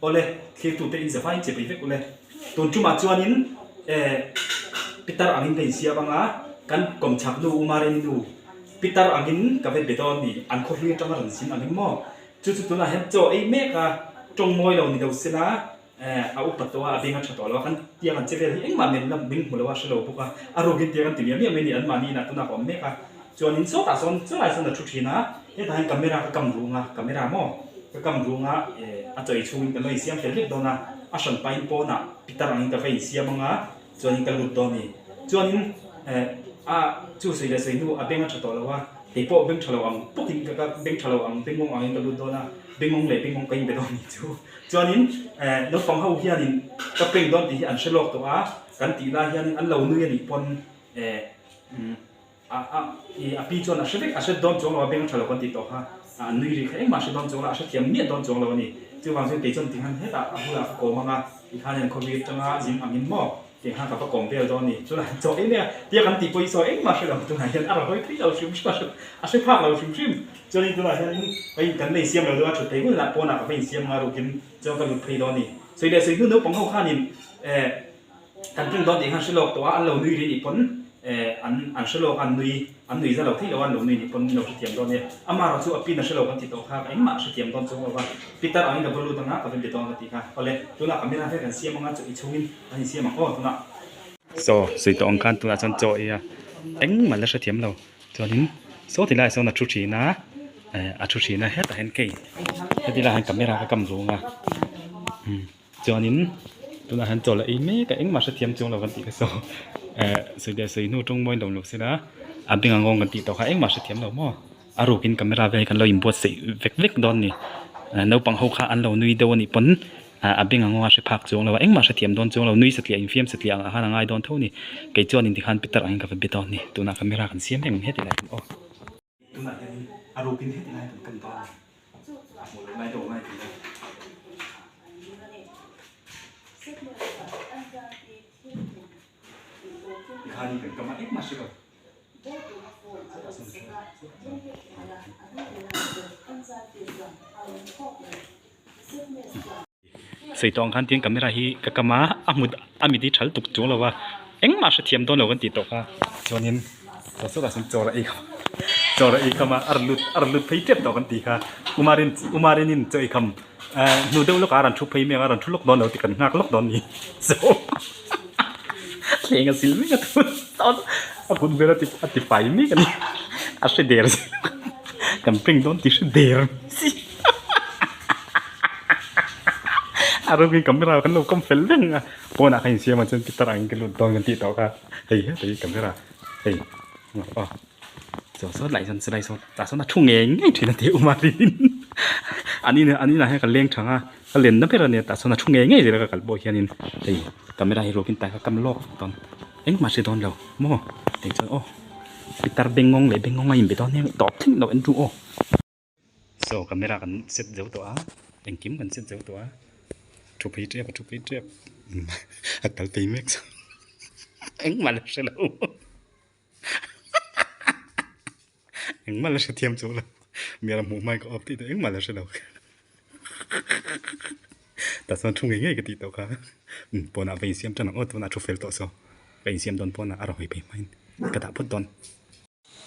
Awle, thlirtute in zavai in che pei vek ule. Tun tumah chuanin eh pitar angin ka insiam anga kan kawmchhak nu U Marini nu pitar angin ka va be dawn ni, an khawhlui atanga rawn zin angin maw? Chu chu tunah hian chaw ei mek a, tawng mawi lo ni lo sela eh a upa tawh a, a beng a tha tawh lo a, kan tiang an che vel hi engmah men lam min hmu lo a, hre lo bawk a, a rukin tiang an ti miah miah mai ni, anmahni inah tunah ka awm mek a. Chuanin sawtah sawn chulai sawn a thu thin a, hetah hian camera ka kam rung a, camera maw ka kam rung a eh a chawi chhungin kan lo insiam fel vek dawn a, a hran pahin pawnah pitar angin ka va insiam ang a, chuanin ka lut dawn a ni. Chuanin eh a chu sawi leh sawi hnu a beng a tha tawh lo a, kei pawh beng tha lo ang bawkin ka ka beng tha lo ang bengngawng angin ka lut dawn a, bengngawng leh bengngawng ka inbe dawn a ni chu. Chuanin eh naupang ho hianin ka prank dawn tih hi an hre lawk tawh a, kan tih lai hianin an lo nui a nih pawn eh umm. A a i a pi chuan a hre vek, a hre dawn chuang lo a, beng a tha lo kan tih tawh kha, a nui ri kha engmah a hre dawn chuang lo, a hrethiam miah dawn chuang lo a ni. Chuvang chuan kei chuan tikhan hetah a bulah ka kawm ang a, tikhan hian khawvir atanga zin angin maw tiang khan ka va kawm vel dawn a ni. Tunah chaw ei mai a, tia kan tih pawh hi sawi engmah a hre lo, tunah hian a rawn hawi phei lo hrim hrim a, a hre phak lo hrim hrim. Chuanin tunah hianin ka in kan la insiam lo deuh a, thut thei hun lah pawnah ka va insiam ang a, rukin chuan ka lut phei dawn a ni. Sawi leh sawi hnu naupang ho khanin eh. Kan ṭeng dawn tih khan hre lawk tawh a, an lo nui ri nih pawn eh an an hre lawk a, an nui an nui za lo theih lo a, an lo nui nih pawn min lo hrethiam dawn e. Amaherawh chu a pin a hre lo kan ti tawh kha, ka engmah a hrethiam dawn chuang lo va, Peter angin ka va lut anga ka va be dawn ka tih kha. Awle, tunah camera vel kan siam anga chaw i chhungin kan insiam ang aw tunah. Saw, sawi tawh ang khan tunah chuan chaw ei a, engmah la hrethiam lo. Chuanin saw ti laiah sawn a thu thin a, eh a thu thin a hetah hian kei heti laiah hian camera ka kam rung a, umm. Chuanin tunah hian chaw la ei mek a engmah hrethiam chuang lo kan tih kha saw eh sawi leh sawi hnu tawng mawi lo lo sela a beng ang ngawng kan tih tawh kha engmah hrethiam lo maw a rukin camera vel hi kan lo inbuatsaih vek vek dawn a ni naupang ho kha an lo nui deuh a nih pawn a beng ang ngawng a hre phak chuang lo a engmah hrethiam dawn chuang lo nui satliah infiam satliah ang ah khan a ngai dawn tho a ni kei chuanin tikhan pitar angin ka va be dawn a ni tunah camera kan siam reng heti lai hian aw. Tunah hianin a rukin heti lai kan kan dawn a ni. A hmuh loh lai deuh ngai tih a. Tikhanin kan kam a engmah hre lo. Sawi tawh ang khan tin camera hi ka kam a, a hmut a mit hi thal tuk chuang lo va, engmah hrethiam dawn lo kan tih tawh kha chuanin saw sawtah sawn chaw a ei kham chaw a ei kham a, a rawn lut a rawn lut phei tep tawh kan tih kha Umarin Umarinin chaw ei kham eh hnu deuh lawkah a rawn thu phei mek a, a rawn thu lawk dawn lo tih kan nghak lawk dawn ni so thleng a sil mek a tun a kut vel a ti a ti fai mek a ni a hre der kan prank dawn tih hre der si. A rawngin camera kan lo kam fel reng a pawnah khan insiam a chuan pitar angin ka lut dawn kan tih tawh kha hei heta hi camera hei aw saw saw lai sawn chulai sawn tah sawn a thu ngei ngei thin a tih awm a rin an in an inah hian ka leng thang a ka lenna ber a nia tah sawn a thu ngei ngei zel a ka kal pawh hianin hei camera hi ruakin tai kha kam lawk dawn engmah hre dawn lo maw tiang chuan aw pitar bengngawng leh bengngawng a inbe dawn nia tawp thleng lo en chu aw. Saw camera kan set zo tawh a engkim kan set zo tawh a thu phei tep a thu phei tep a kal phei mek chu engmah la hre lo engmah la hrethiam chu lo mi a hmuh hmain ka off tih te engmah la hre lo tah chuan thu ngei ngei ka tih tawh kha pawnah va insiam tan ang aw tunah thu fel tawh saw ka insiam dawn pawnah a rawn hawi phei hmain ka dah phawt dawn.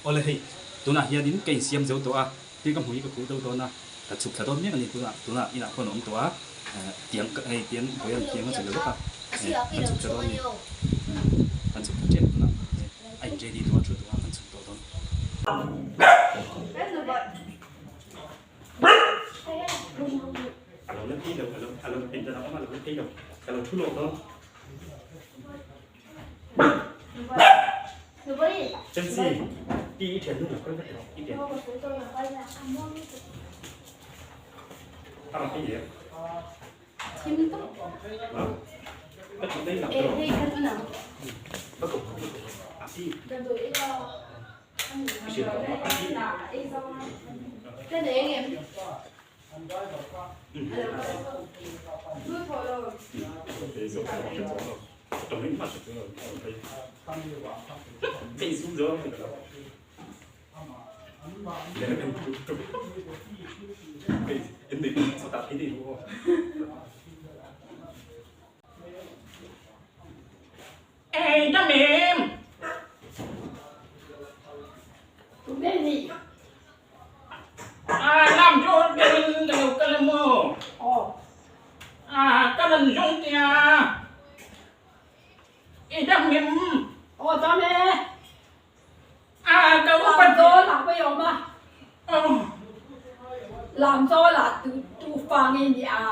Awle hei, tunah hianin ka insiam zo tawh a, tin ka hmu hi ka khuh deuh dawn a, ka chhuk thla dawn mek a ni tunah, tunah inah khuan a awm tawh a, tiang hei tiang vawiin tiang a chhe lo bawk a, kan chhuk thla dawn a ni, kan chhuk thla tep tunah a in ready tawh a thu tawh a kan chhuk tawh dawn. A lo la phei lo, a lo a lo pindan a awm a, a lo la phei lo, ka lo thu lawk dawn. Chelsea i i thian hnung kal vek rawh i pian a rawn phei leh ka thut daih lang tawh ka kawp a pi i hriat tawh a pi Ei dam em? Tunge ni? A lam chu turin ka lo kal a maw? Aw. A ka rawn zawng teh a. I dam em? Aw dam e. A ka upat. Lam zawl ah pawh i awm a. Aw. Lam zawl ah tu tu fa nge ni a?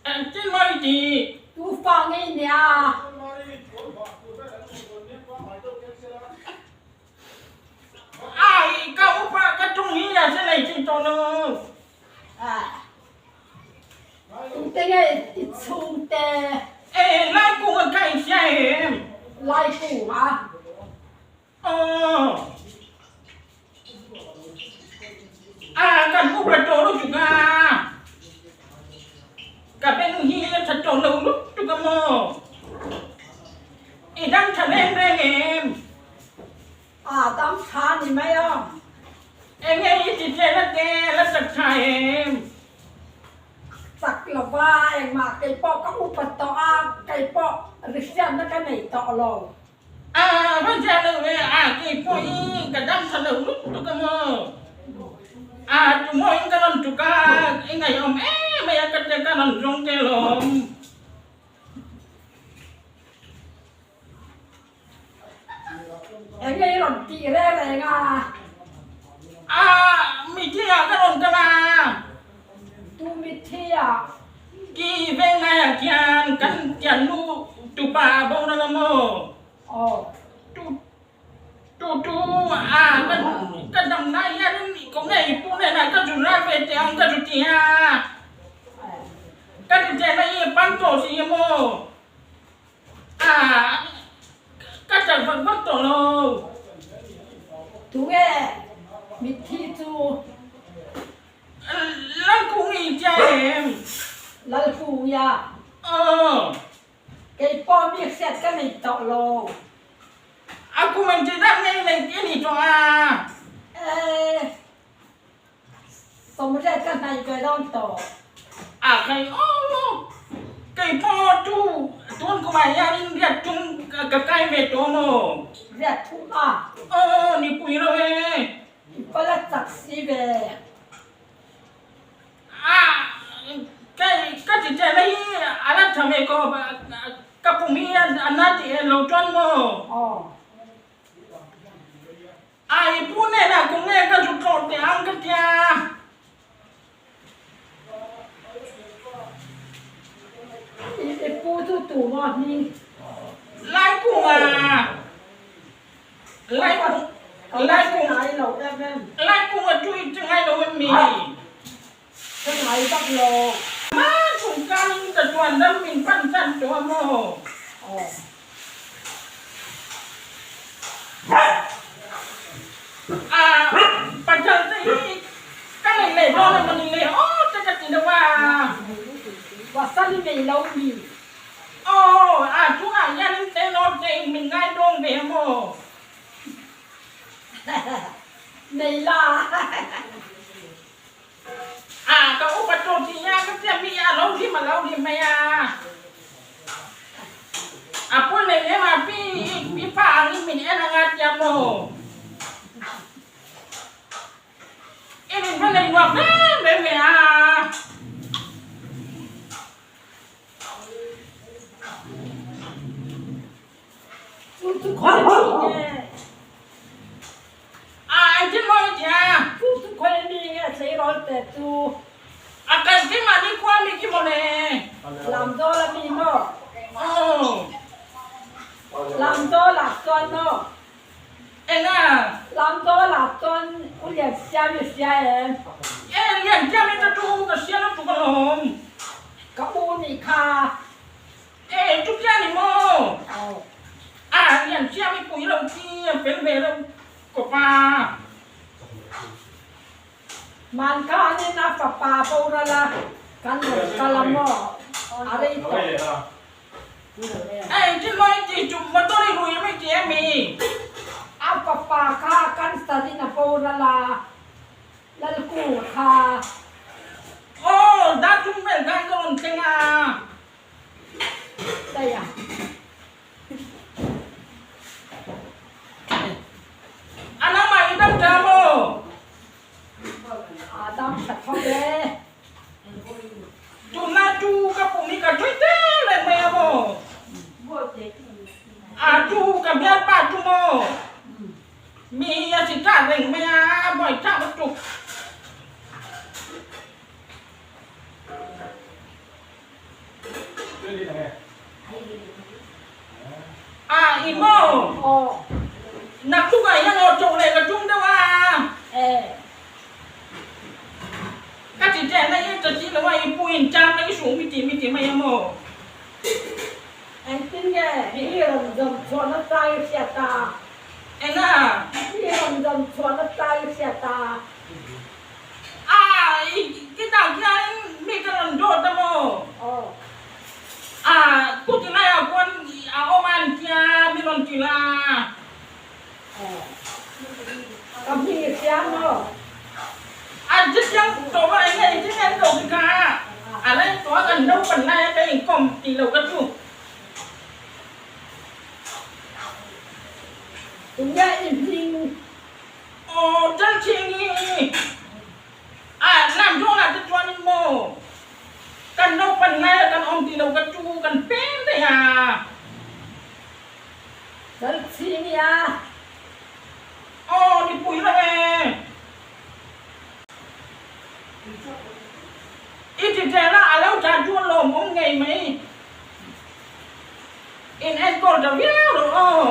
Engtin maw i tih? Tu fa nge i nia? Ai, ka upa ka tung hi a se nei chin tawh lo. Tute nge i chhungte? E, Laikunga ka i hria em? Laikunga? Aw. A kan upa tawh lutuk a. Ka beng hi a tha tawh lo lutuk a maw? I dam tha reng reng em? A dam tha ni mai a. Enge i ti che la te la chak tha em? Chak lova engmah kei pawh ka upa tawh a, kei pawh rihriatna ka nei tawh lo. A va zia lo ve a, kei pawh hi ka dam tha lo lutuk a maw? A tumawiin ka rawn tuk a, i ngaihawm em mai a ka tia ka rawn zawng te lawm. Eng nge i rawn tih reng reng a? A mitthi ah ka rawn kal a. Tu mitthi ah? Ki venglai ah khian kan tiannu tupa a boral a maw? Aw. Tu tu tu a ka ka dam lai hian ko nge i pu nen ah ka zu ral ve teh ang ka zu ti a. Ka ti teh na i pan tawh si a maw? A ka chal vak vak tawh lo. Tunge mitthi chu? Lalkungi i tia em? Lalkungia. Aw. Kei pawh mi hriat ka nei tawh lo. A kum engti zat nge i nei i nih tawh a? Eh. Sawmriat ka hnaih ve dawn tawh. A khai aw aw. Kei pawh tu tun kumah hianin riat tum ka kai ve tawh maw? Riat thum a? Aw nipui lo e. I pala chak si ve. A kei ka ti teh na hi a la tha ve ko ka pum hi a na tih lo chuan maw? Aw. A i pu hnenah kum nge ka zu tlawh teh ang ka tia. I pu chu tu maw hming? Laikunga. Laikung Laikung ngai lo em em. Laikunga chu i ti ngai lo em mi? Ka ngai vak lo. Ma kum kanin ka chuan ram min pan chan tawh a maw? Aw. A pathal te hi ka nei leh dawn emaw ni le aw te ka ti deuh a. Pasal i nei lo mi? Aw, a chungah hianin tenawt te in min ngai dawng ve a maw? Nei la. A ka upa tawh tih hian ka tia mi a lo hlim a lo hlim mai a. A pawi nei em a pi i pa angin min en anga tia maw? I min va nei nuam em em ve a. Chu chu khawi mi nge? A engtin maw i tia? Chu chu khawi mi nge tleirawl te chu? A kal kim a ni khua mi khi maw le? Lamzawl a mi maw? Aw. Lamzawl ah chuan maw? Enga? Lamzawl ah chuan u Liansiam i hria em? E, Liansiam i ta chu ka hria lutuk alawm. Ka u nih kha. E, chu chiah ni maw? Aw. A, Liansiam i pui lo khi a fel ve lo kawp a. Mankhanin a fapa boral a kan rawn kal a maw? A rei tawh. Ei, thil mawi tih chu motor i rui mai tih em i? A fapa kha cancer in a boral a, Lalkunga kha. Aw, dar thum vel khan ka rawn thleng a. Daih a. tho e. Tunlai chu ka pum hi ka tui tel reng mai a maw? A chu ka bialpa chu maw? Mi hi a si tah reng mai a, a buai tah lutuk. A i maw? Naktuk ah hian aw chawh leh ka tum deuh a. Ka ti teh na i ta si lo a, i pu in cham na i suh mi ti mi ti mai a maw? Engtin nge i rawn zawm chhuahna tlai i hriat a? Enga? I rawn zawm chhuahna tlai i hriat a? A, i kitah khian mi ka rawn dawt a maw? Aw. A, kuti laiah khuan a awm a an tia, mi rawn ti la. Aw. Ka hming i hria maw? A, chutiang tawh a eng nge engtin nge an ko ti kha? A reng tawh a, kan naupan laia ka inkawm tih loh ka chu. Tunge i hming? Aw Chalchhingi, a lam zawnah te chuanin maw kan naupan laia kan awm tih lo ka chu kan peng daih a. Chalchhingi a. Aw nipui reuh e. I ti tel a, a lo tha chu a lawmawm ngei mai. In enkawl ta viau rawh aw.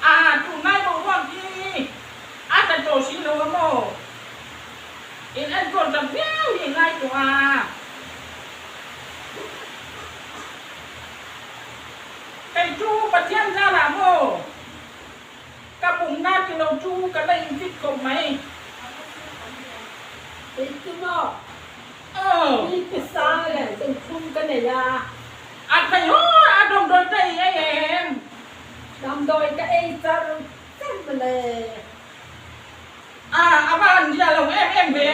A tunlai boruak hi a tla tawh si lo a maw? In enkawl ta viau hi ngai tawh a. Kei chu Pathian zarah maw ka pumna ti lo chu ka la infit khawp mai. Kei chu maw mi pisang leh zungthlum ka nei a. A thei haw a damdawi ka ei ei em? Damdawi ka ei char char mawle. A a va han zia lo em em ve.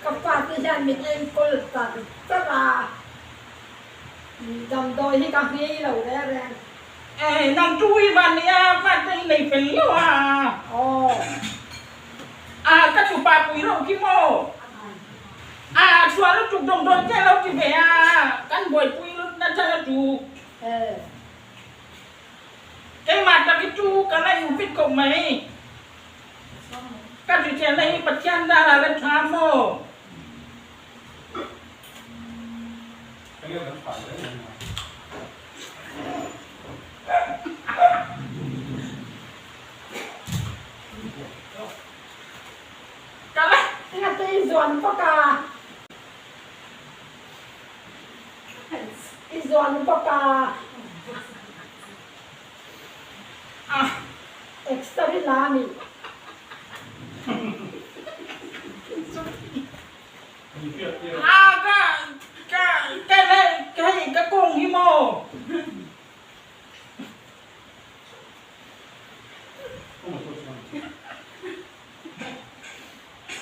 Ka fate hian min enkawl char char a. Damdawi hi ka nghei lo reng reng. Eh, nang chu i van nia, fate i nei fel lo a. Aw. A, ka tupa pui reuh khi maw? A, chhuah lutuk damdawi te lo ti ve a, kan buaipui nasa lutuk. Eh. Keimah tak hi chu ka la infit khawp mai. Ka hriselna hi Pathian darah la tha maw? Engate i zuan bawk a? I zuan bawk a? X-ray la a ni. A ka ka ka ka hei ka kawng hi maw?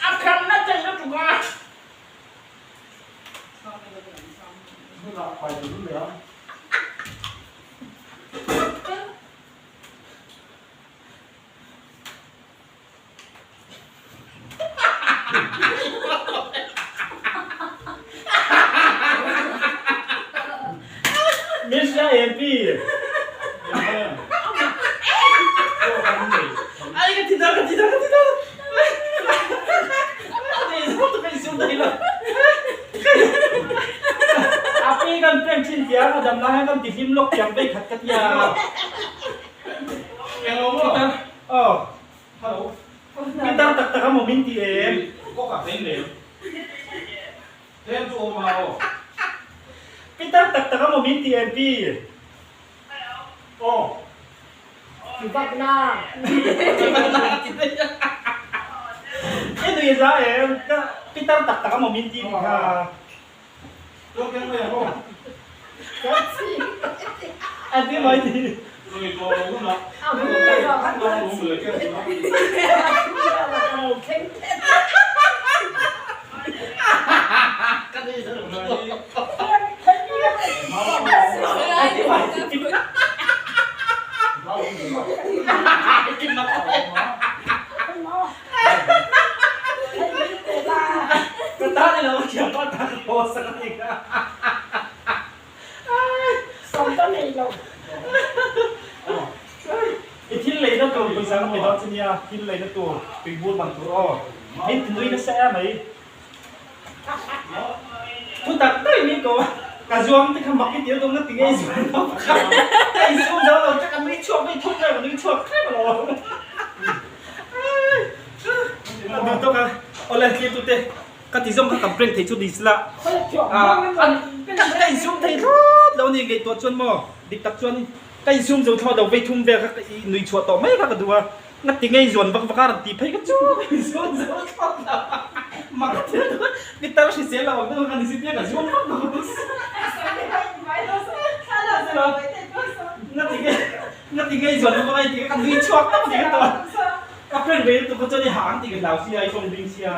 A kham na chei lutuk a. Miss MP. Ai ka ti dah ka ti dah ka ti dah. Api kan prank thin tia ka dam lai hian kan ti hlim lawk tiang vei khat ka tia. Aw. Hello. Pitar tak tak a maw min ti em? Pitar tak tak a maw min ti em pi? Aw. Vakna. I nui za em? Pitar tak tak a maw min ti tih kha. A ti mai ti. A ti mai ti. nia thil leina tur tuibur man tur aw min ti nui nasa em mai. Thu tak tak in min ko a, ka zuam te kha mak i ti a dawng na ti ngei zuam lo kha ka insum zo lo che ka nui chhuak mai thum vel ka nui chhuak hrep alawm. Ka duh tawk a, awle thlir tute ka ti zawng kha kan prank thei chu ni sela ka insum thei thlawt lo a ni ngaihtuah chuan maw dik tak chuan ka insum zo thlawt lo vei thum vel kha ka nui chhuah tawh mai kha ka duh a nga ti ngei zuan vak vak a rawn ti phei kha chu ka insum zo thlawt lo mak ka ti lutuk a pitar hrisel lo ang deuh kha ni si tia ka zuam vak lo nga ti ngei nga ti ngei zuan vak vak a ti ka nui chhuak tak a ni ka tawh. Ka prank ve lutuk kha chuan i hah ang tih ka hlau sia, i tawng ding sia,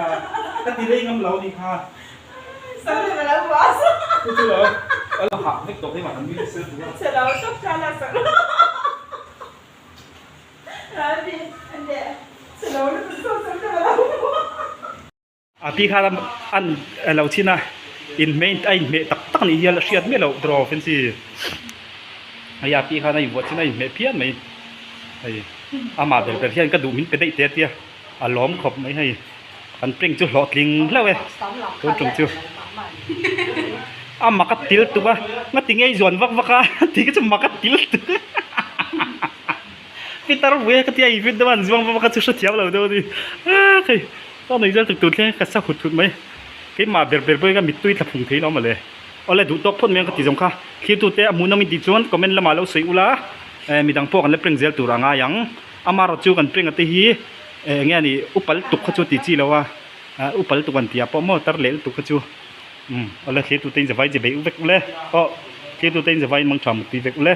ka ti rei ngam lo a nih kha. Chu chu lo, ka lo hah vek tawh keimah kan nui nasa lutuk a. A pi khan an lo chhin a, inhmeh a inhmeh tak tak nih hian a hriat miah loh draw fancy hei a pi khan a invuah chin a inhmeh phian mai hei amah ber ber hian ka duh min pe daih teh a tia a lawm khawp mai hei kan prank chu hlawhtling hlauh e tun tum chu a mak a til tuk a ngati ngei zuan vak vak a tih kha chu mak a til tuk a. Pitar vui a ka tia in fit deuh a an zuang vak a chu hrethiam lo deuh a ni a hei ka nuih zel tuk tur thleng ka sa hut hut mai keimah ber ber pawhin ka mittui thla phung thei lo mawle awle duh tawk phawt mai ang ka ti zawng kha thlirtute a hmuhnawm in tih chuan comment lamah lo sawi ula eh midang pawh kan la prank zel tur a ngai ang amarawh chu kan prank a te hi eh enge a nih upal tuk kha chu a ti chi lo a ah upal tuk an tih ah pawh maw tar leh lutuk kha chu umm awle thlirtute in zavai che bei vek ule aw thlirtute in zavai in mang tha mutpui vek ule.